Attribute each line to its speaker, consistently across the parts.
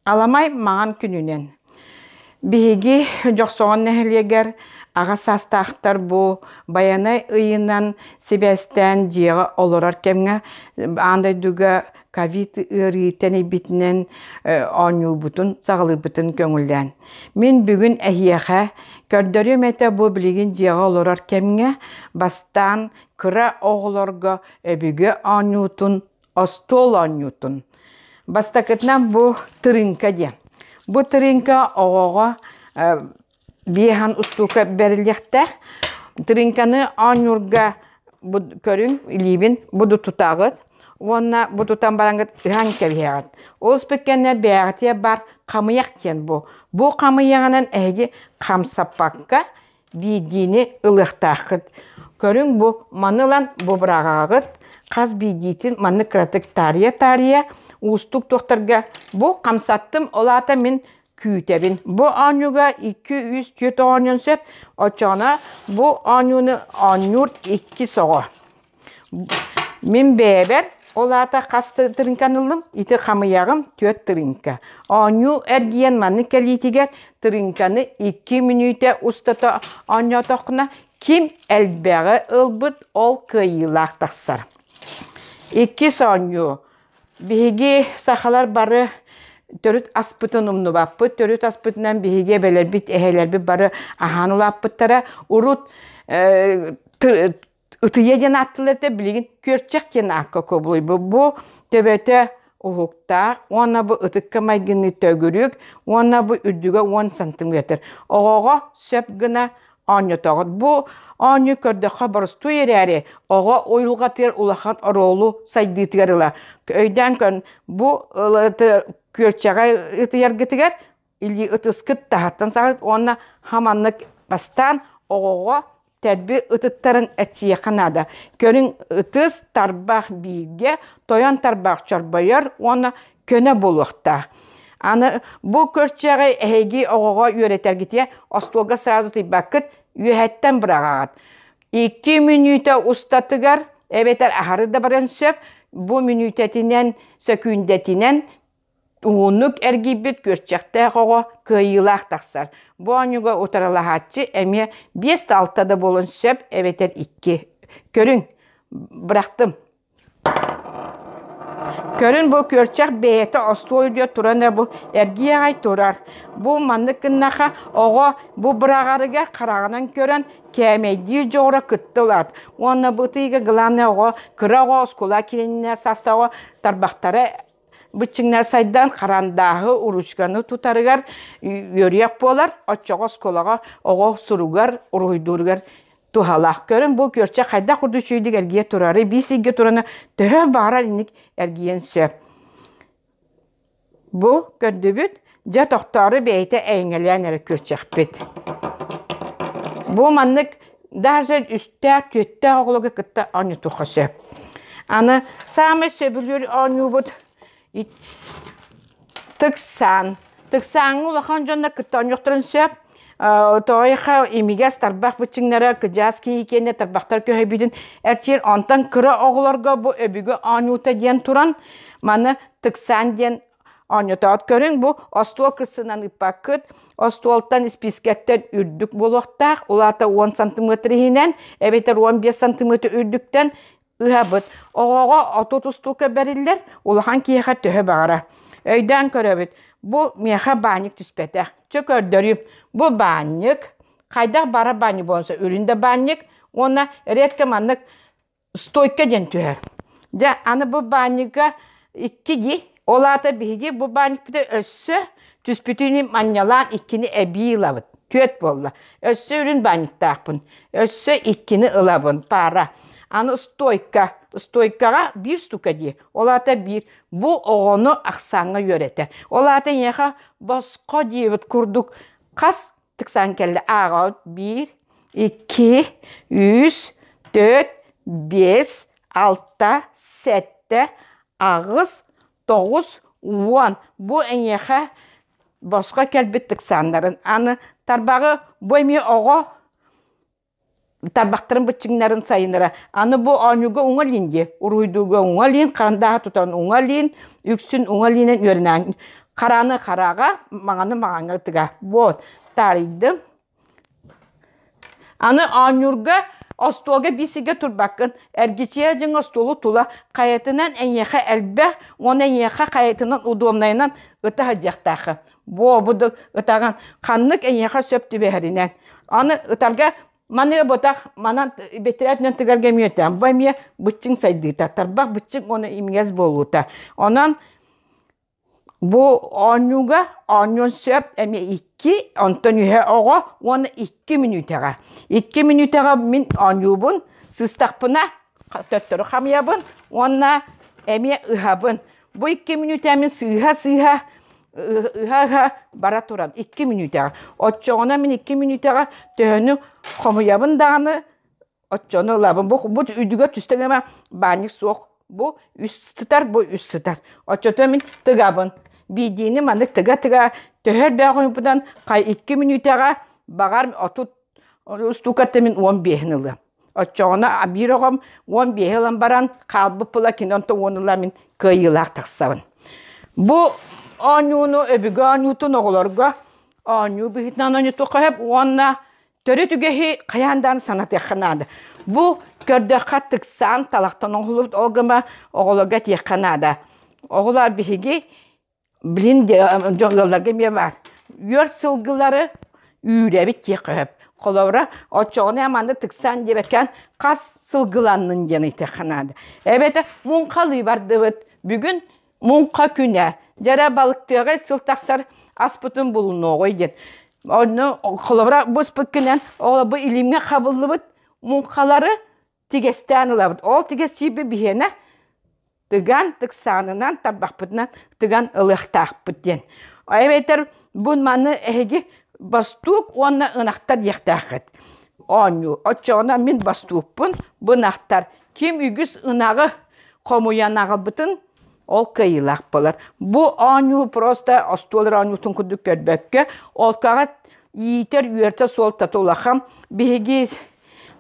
Speaker 1: Аламай маҥан күнүнэн! Биһиги Дьохсоҕон нэһилиэгэр аҕа саастаахтар бу Байанай ыйынан сибээстээн дьиэҕэ олорор кэмҥэ аан дойдуга ковид ыарыы тэнийбитинэн оонньуубутун, саҕалыырбытын көҥүллээн. Мин бүгүн эһиэхэ көрдөрүөм этэ бу билигин дьиэҕэ олорор кэмҥэ бастаан кыра оҕолорго өбүгэ оонньуутун остуол оонньуутун. Бастакытынан бу тырыыҥка диэн. Бу тырыыҥка оҕоҕо биэһэн устуука бэриллиэхтээх. Тырыыҥканы оонньуурга бу көрүҥ илиибин буду тутаҕыт уонна бу тутан бараҥҥыт ыһан кэбиһэҕит. Ол кэннэ бэйэҕитигэр баар хамыйах диэн бу. Бу хамыйаҕынан эһиги хамсаппакка биирдиини ылыахтааххыт. Көрүҥ бу маны ылан бу быраҕаҕыт, хас биирдиитин маннык кыратык таарыйа-таарыйа уустук туохтарга бу хамсаттым, ол аата мин күүтэбин. Бу оонньууга 2, 3, 4 оонньуон сөп, оччоҕуна бу оонньууну оонньуур икки соҕо. Мин бэйэбэр, ол аата хас тырыыҥканы ыллым? Ити хамыйаҕым түөрт тырыыҥка. Оонньуу эргийэн маннык кэлиитигэр тырыыҥканы 2 мүнүүтэ устата оонньоотоххуна, ким элбэҕи ылбыт, ол кыайыылаах тахсар. Иккис оонньуу. Биһиги сахалар бары төрүт аспытын умнубаппыт. Төрүт аспытынан биһиги эбэлэрбит, эһэлэрбит бары аһаан улааппыттара. Урут Ытыйа диэн ааттыылар этэ, билигин күөрчэх диэн аакка кубулуйбут. Бу төбөтө уһуктаах уонна бу ытыкка майгыныы төгүрүк уонна бу үрдүгэ 10 сантиметр. Оҕоҕо сөп гына оонньотоҕут. Бу оонньуу көрдөххө боростуой эрээри, оҕо уйулҕатыгар улахан оруолу сайдыытыгар ыла. Өйдөөн көн, бу күөрчэҕи ытыйаргытыгар илии ытыскыт таһыттан саҕыт уонна хаманнык бастаан оҕоҕо тэрби ытыттарын эрчийиэххэ наада. Көрүҥ ытыс тарбах бииргэ, тойон тарбах чорбойор уонна көнө буолуохтаах. Аны бу көрчөҕү эһиги оҕоҕо үөрэтэргитигэр остуолга сразу тыйбаккыт, үөһэттэн быраҕаҕыт. 2 мүнүүтэ устатыгар эбэтэр аһары да баран сөп, бу мүнүүтэтинэн, сөкүүндэтинэн Уһуннук эргийбит күөрчэхтээх оҕо кыайыылаах тахсар. Бу оонньууга утарылаһааччы эмиэ биэс да алта да буолуон сөп эбэтэр икки. Көрүҥ, бырахтым. Көрүн бу күөрчэх бэйэтэ остуол үрдүгэр туран эрэ бу эргийэ аҕай турар. Бу маннык гыннаха оҕо бу быраҕарыгар хараҕынан көрөн кээмэйдиир дьоҕура кытта улаат. Уонна бу ытыыга главное оҕо кыра оҕо оскуола кииринэ саастаах оҕо тарбахтара Быччыҥнар сайдан харандааһы, уруучуканы тутарыгар үөрүйэх буолар, оччоҕо оскуолаҕа оҕо суругар, уруһуйдууругар туһалаах. Көрүҥ, бу күөрчэх хайдах курдук үчүгэйдик эргийэ турарый, биир сиргэ тураны төһө баҕарар инник эргийэн сөп. Бу көрдүбүт, дьэ тохтоору бэйэтэ эйэҥэлээн эрэ күөрчэхпит. Бу маннык даже үстээх, түөртээх оҕолорго кытта оонньотуохха сөп. Аны саамай сөбүлүүр оонньуубут тыксаан. Тыксааҥҥа улахан дьонно кытта оонньуохтарын сөп. Тоойха имигэс тарбах быччыҥнара кыдьаас киһи киэнэ тарбахтар көһөйбүтүн эрчийэр. Онтон кыра оҕолорго бу өбүгэ оонньуута диэн туран маны тыксаан диэн Оонньотоот көрүҥ, бу остуол кырсынан ыыппаккыт, остуолтан испиискэттэн үрдүк буолуохтаах, улаата 10 сантиметр иһинэн эбэтэр 15 сантиметр үрдүктэн ыһабыт. Оҕоҕо 30 устуука бэриллэр, улахан киһиэхэ төһө баҕарар. Өйдөөн көрөбүт, бу миэхэ баанньык түспэтэх. Чэ көрдөрүүм. Бу баанньык, хайдах бара баанньык буолан үрүн да баанньык уонна редко маннык стойка диэн түһэр. Дьэ, аны бу баанньыкка икки дии. Ол аата биһиги бу баанньыкпыты өссө түспүтүн манньалаан иккини эбии ылабыт. Түөрт буолла. Өссө үрүн баанньыктаахпын. Өссө иккини ылабын, пара. Аны стойка. Стойкаҕа биир штука дии. Ол аата биир. Бу оҕону ахсааҥҥа үөрэтэр. Ол аата эйиэхэ босхо диэбит курдук хас Тыксан кэллэ ааҕаҕыт биир, икки, үс, төрт, биэс, алта, сэттэ, аҕыс, тоҕус, уон. Бу эйиэхэ босхо кэлбит тыксааннарын. Аны тарбаҕы бу эмиэ оҕо тарбахтарын быччыҥнарын сайыннара. Аны бу оонньууга уҥа илиин дии. Уруһуйдуурга уҥа илиин, харандааһы тутан уҥа илиин, үксүн уҥа илиинэн үөрэнэн. Хараны хараҕа, маҥаны маҥаҥҥа тыга. Вот, таарыйдым. Аны оонньуурга остуолга биир сиргэ турбаккын, эргичийэ дьиҥ остуолу тула хайатынан эйиэхэ элбэх уонна эйиэхэ хайатынан удобнайынан ыта сылдьыахтааххын. Буо бу ытаҕын ханнык эйиэхэ сөп түбэһэринэн. Аны ытарга маны ботах манан бэтэрээт тыгарга эмиэ бу эмиэ быччыҥ сайдыыта, тарбах быччыҥ уонна имигэс буолуута. Онон Бу оонньууга оонньуон сөп эмиэ икки, онтон үһэ оҕо уонна 2 мүнүүтэҕэ. 2 мүнүүтэҕэ мин оонньуубун, сыстахпына төттөрү хамыйабын уонна эмиэ ыһабын. Бу 2 мүнүүтэ мин сыыһа-сыыһа ыһа-ыһа бара турам 2 мүнүүтэҕэ. Оччоҕуна мин 2 мүнүүтэҕэ төһөнү хомуйабын даҕаны Оччону ылабын. Бу, бу үрдүгэр түстэ гына баанньык суох. Бу үс сытар, бу үс сытар. Оччото мин тыгабын. Биирдиини маннык тыга-тыга төһө элбэх хойуппутан хай 2 мүнүүтэҕэ баҕар 30 устуукатта мин 15-ин ылыам. Оччоҕуна биир оҕом 15 ылан баран хаалбыт була кини онтон 10 ыла мин кыайыылаах тахсабын. Бу оонньууну өбүгэ оонньуутун оҕолорго оонньуу быһыытынан оонньотуохха сөп уонна Төрүт үгэһи хайаан даҕаны санатыахха наада. Бу көрдөххө тыксаан талахтан оҥоһуллубут ол гыма оҕолорго этиэххэ наада. Оҕолор биһиги билин дьон ыалларга эмиэ баар. Үөр сылгылары үүрэбит диэххэ сөп. Холобура, оччоҕуна манна тыксаан диэбэккээн хас сылгыланнын диэн ыйытыахха наада. Эбэтэр муҥхалыы бардыбыт. Бүгүн Муҥха күнэ, дьэрэ балыктыаҕай сыл тахсар аспытын булунуоҕуй диэн. Онно холобура быспыккынан ол бу илимҥэ хабыллыбыт муҥхалары тигэстээн ылабыт. Ол тигэстиирбит биһиэнэ тыган, тыксаанынан, тарбахпытынан тыган ылыахтаахпыт диэн. Эбэтэр бу маны эһиги бостуук уонна ынахтар диэхтээххит. Оонньуу. Оччоҕуна мин бостуукпун, бу ынахтар. Ким үгүс ынаҕы хомуйан аҕалбытын ол кыайыылаах буолар. Бу оонньуу просто остуол эрэ оонньуутун курдук көрбөккө, олкаҕа иитэр үөртэ суолтата улахан. Биһиги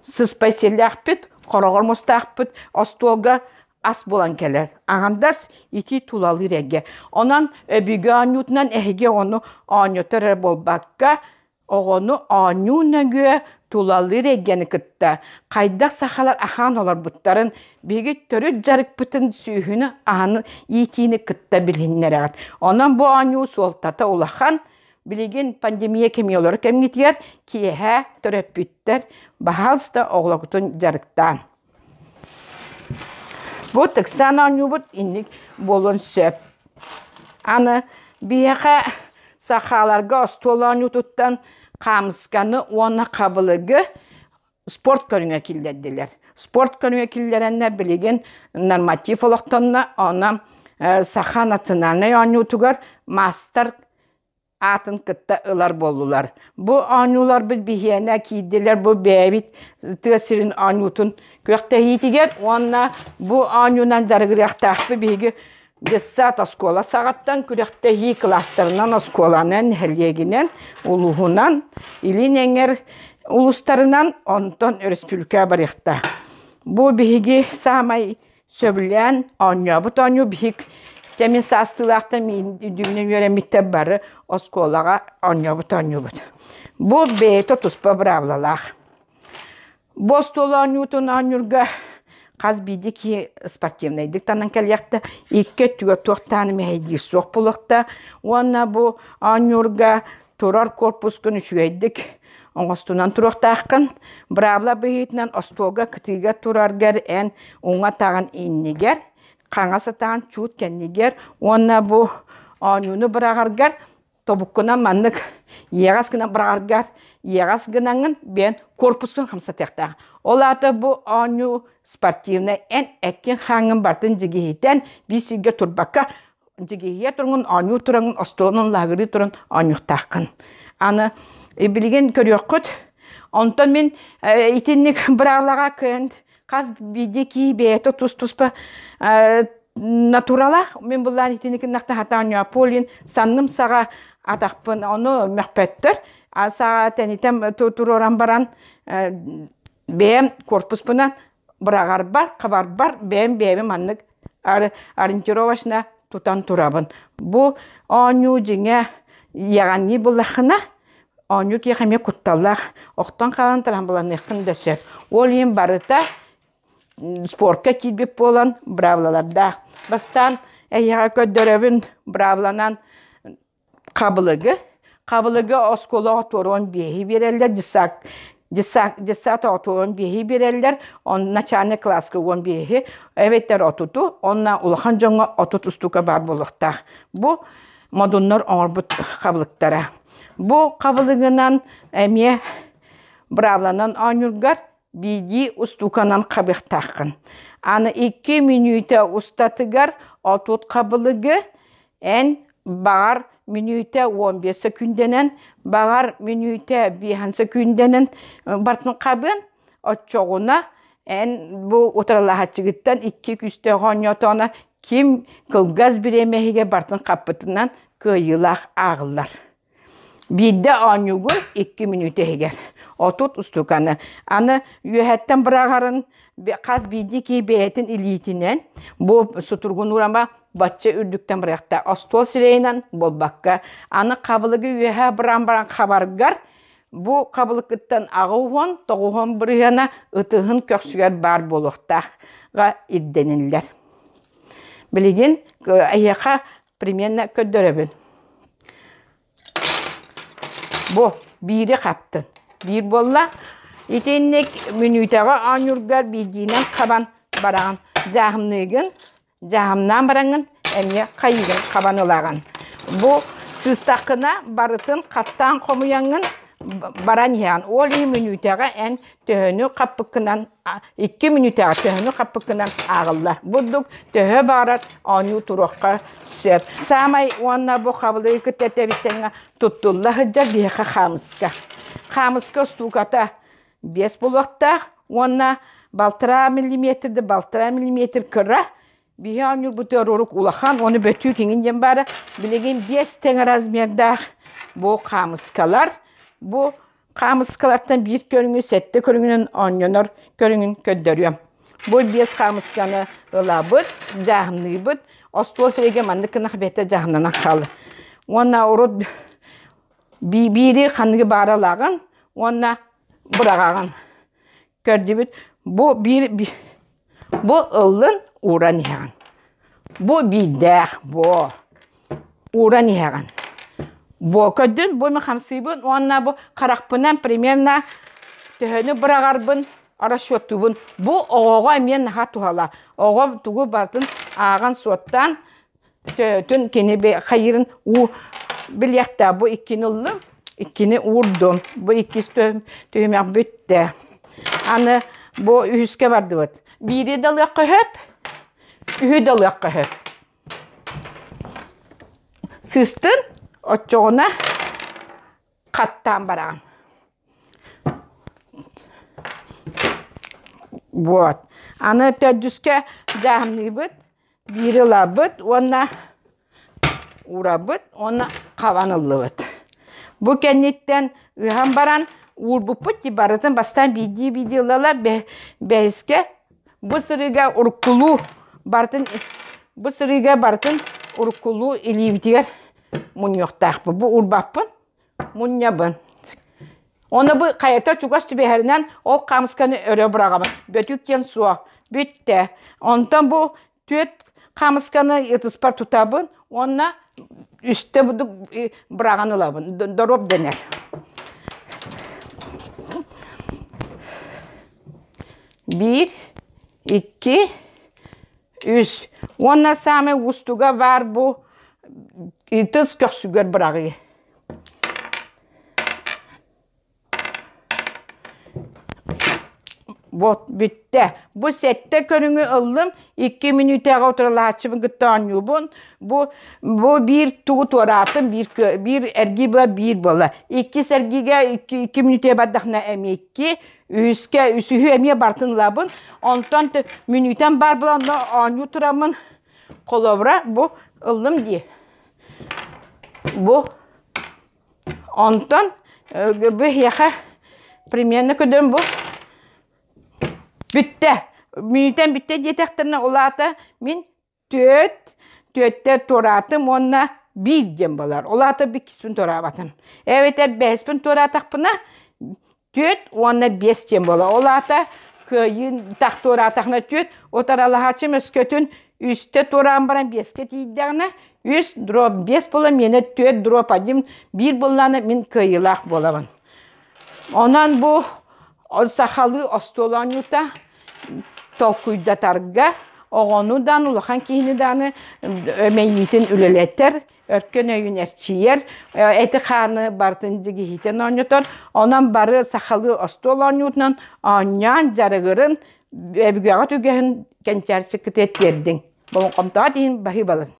Speaker 1: сыспай сиэллээхпит, хороҕор мустаахпыт, остуолга ас буолан кэлэр. Аҥардас ити тулалыыр эйгэ. Онон өбүгэ оонньуутунан эһиги ону оонньотор эрэ буолбакка, Оҕону оонньуу нөҥүө тулалыыр эйгэни кытта хайдах сахалар аһаан олорбуттарын биһиги төрүт дьарыкпытын сүүһүнү аһаны иитиини кытта билиһиннэрэҕит. Онон бу оонньуу суолтата улахан. Билигин пандемия кэмигэр олорор кэмҥитигэр киэһэ төрөппүттэр баһаалыста оҕолоргутун дьарыктаан. Бу тыксаан оонньуубут инник буолуон сөп. Аны биһиэхэ сахаларга остуол оонньуутуттан хаамысканы уонна хабылыгы спорт көрүҥэ киллэрдилэр. Спорт көрүҥэ киллэрэннэр билигин норматив олохтонно, онон саха национальнай оонньуутугар маастар аатын кытта ылар буоллулар. Бу оонньууларбыт биһиэнэ киирдилэр бу бэйэбит тыа сирин оонньуутун күрэхтэһиитигэр уонна бу оонньуунан дьарыгырыахтаахпыт биһиги детсад оскуола саҕаттан күрэхтэһии кылаастарынан оскуоланан, нэһилиэгинэн, улууһунан, илин эҥэр улуустарынан, онтон өрөспүүбүлүкэҕэ барыахтаах. Бу биһиги саамай Сөбүлээн оонньообут оонньуу биһик дьэ мин саастыылаахтан миин үөрэммиттэр бары оскуолаҕа оонньообут оонньуубут. Бу бэйэтэ туспа быраабылалаах. Бу остуол оонньуутун оонньуурга хас биирдии киһи спортивнайдык танан кэлиэхтэ, икки өттүгэр туохтаан мэһэйдиир суох буолуохта уонна бу оонньуурга турар корпускун үчүгэйдик оҥостунан туруохтааххын. Быраабыла быһыытынан остуолга кытыыга тураргар эн уҥа атаҕын иннигэр, хаҥас атаҕын чуут кэннигэр уонна бу оонньууну быраҕаргар тобуккунан маннык иэҕэс гынан быраҕаргар иэҕэс гынаҥҥын бэйэн корпускун хамсатыахтаах. Ол аата бу оонньуу спортивнай эн эккин-хааҥҥын барытын дьигиһитэн биир сиргэ турбакка дьигиһийэ туруҥун, оонньуу тураҥын, остуолунан лааҕырыы туран оонньуохтааххын. Аны билигин көрүөххүт. Онтон мин итинник быраалаҕа кыайан хас биирдии киһи бэйэтэ тус-туспа натуралаах. Мин былаан итинник гыннахта хатаан Неаполин санным саҕа атахпын ону мөхпөттөр. Саҕа тэнитэн туруоран баран бэйэм корпуспунан быраҕарбар, хабарбар бэйэм бэйэбин маннык ориентировочно. тутан турабын. Бу оонньуу дьиҥэ иэҕэннии буллаххына, оонньуу киһиэхэ эмиэ кутталлаах, охтон хаалан трамбланыаххын да сөп. Ол иһин барыта спортка киирбит буолан быраабылалардаах. Бастаан эһиэхэ көрдөрөбүн быраабыланан хабылыгы. Хабылыгы оскуолаҕа туоруон биэһи биэрэллэр, десант десант туоруон биэһи биэрэллэр, он начальный класска 15-и, эбэтэр 30-у, уонна улахан дьоҥҥо 30 устуука баар буолуохтаах. Бу модуннар оҥорбут хабылыктара. Бу хабылыгынан эмиэ быраабыланан оонньуургар биирдии устууканан хабыахтааххын. Аны 2 мүнүүтэ устатыгар 30 хабылыгы эн баҕар мүнүүтэ 15 сөкүүндэнэн, баҕар мүнүүтэ 5 сөкүүндэнэн бартын хабыан, оччоҕуна эн бу утарылаһааччыгыттан икки күүстээх оонньоотоҕуна ким кылгас бириэмэ иһигэр бартын хаппытынан кыайыылаах ааҕыллар. Биирдэ оонньуугун 2 мүнүүтэ иһигэр 30 устууканы. Аны үөһэттэн быраҕарын хас биирдии киһи бэйэтин илиитинэн бу сутургун урама бачча үрдүктэн бырахта. Остуол сирэйинэн буолбакка. Аны хабылыгы үөһэ быран баран хабаргар бу хабылыкыттан 80 90 бырыһыана ытыһын көхсүгэр баар буолуохтаахга ирдэниллэр. Билигин эһиэхэ примерно көрдөрөбүн. Бу биири хаптын. Биир буолла. Итинник мүнүүтэҕэ оонньуургар биирдиинэн хабан бараҕын. Дьааһымныыгын, дьааһымнаан бараҥҥын эмиэ хайыыгын хабан ылаҕын. Бу сыыстаххына барытын хаттаан хомуйаҥҥын баран иһэҕин. Ол иһин мүнүүтэҕэ эн төһөнү хаппыккынан 2 мүнүүтэҕэ төһөнү хаппыккынан ааҕыллар. Бурдук төһө баҕарар оонньуу туруохха сөп. Саамай уонна бу хабылыгы кытта тэбистэҥҥэ туттулла сылдьар биһиэхэ хаамыска. Хаамыска устууката 5 буолуохтаах уонна 1,5 миллиметр да 1,5 миллиметр кыра. Биһи оонньуурбутугар урук улахан, уонна бөтүүк иҥин диэн баара. Билигин 5 тэҥ размердаах бу хаамыскалар. Бу Хаамыскалартан биир көрүҥү сэттэ көрүҥүнэн оонньонор көрүҥүн көрдөрүөм. Бу биэс хаамысканы ылабыт, дьааһымныыбыт. Остуол сирэйгэ маннык гына бэйэтэ дьааһымнанан хаалар. Уонна урут биири ханныгы баара ылаҕын уонна быраҕаҕын. Көрдүбүт. Бу биир бу ыллын ууран иһэҕин. Бу биирдээх бу. Ууран иһэҕин. Бу көрдүн, бу мин хамсыыбын уонна бу харахпынан примерно төһөнү быраҕарбын расчеттуубун. Бу оҕоҕо эмиэ наһаа туһалаах. Оҕо тугу барытын ааҕан-суоттаан төһөтүн кини хайыырын уу билиэхтээх. Бу иккини ыллым, иккини уурдум. Бу иккис түһүмэх бүттэ. Аны бу үһүскэ бардыбыт. Биири да ылыахха сөп, үһү да ылыахха сөп. Сыыстын, оччоҕуна хаттаан бараҕын. Вот. Аны төрдүскэ дьааһымныыбыт, биири ылабыт уонна уурабыт уонна хабан ыллыбыт. Бу кэнниттэн ыһан баран уурбуппут барытын бастаан биирдии-биирдии ыла-ыла бэһискэ бу сырыыга уруккулуу барытын бу сырыыга барытын уруккулуу илиибитигэр мунньуохтаахпыт. Бу уурбаппын, мунньабын. Ону бу хайата чугас түбэһэринэн ол хаамысканы өрө быраҕабын. Бөтүк диэн суох. Бүттэ. Онтон бу түөрт хаамысканы ытыспар тутабын уонна үстэ бурдук быраҕан ылабын. Доруоп дэнэр. Биир, икки, үс. Уонна саамай уустуга баар бу ытыс көхсүгэр быраҕыы. Вот бүттэ. Бу сэттэ көрүҥү ыллым. 2 мүнүүтэҕэ утарылаһааччыбын кытта оонньуубун. Бу бу биир тугу туораатым, биир биир эргии була биир буолла. Иккис эргиигэ 2 мүнүүтэ бардахына эмиэ икки, үһүскэ үсүһү эмиэ бартын ылабын. Онтон мүнүүтэн баар буолан оонньуу тураммын холобура бу ыллым дии. Бу Онтон бу эһиэхэ примерно көрдөрөн бу бүттэ. Мүнүүтэн бүттэ диэтэхтэринэ ол аата мин түөрт Түөттэ туораатым уонна биир диэн буолар. Ол аата иккиспин туораабатым. Эбэтэр бэһиспин туораатахпына 4 уонна 5 диэн буолар. Ол аата кыайыы тах туораатахына түөрт, утаралаһааччым өскөтүн үстэ туораан баран биэскэ тиийдэҕинэ, 3/5 буолан миэнэ 4/1 биир буоллаҕына мин кыайыылаах буолабын. Онон бу сахалыы остуол оонньуута толкуйдатарга оҕону даҕаны, улахан киһини даҕаны мэйиитин үлэлэтэр, өркөн өйүн эрчийэр, эти-хааны барытын дьигиһитэн оонньотор. Онон бары сахалыы остуол оонньуутунан оонньоон дьарыгырын, өбүгэҕит үгэһин кэнчээрчиккитигэр тиэрдиҥ. Болҕомтоҕо тиийин баһыыбалын.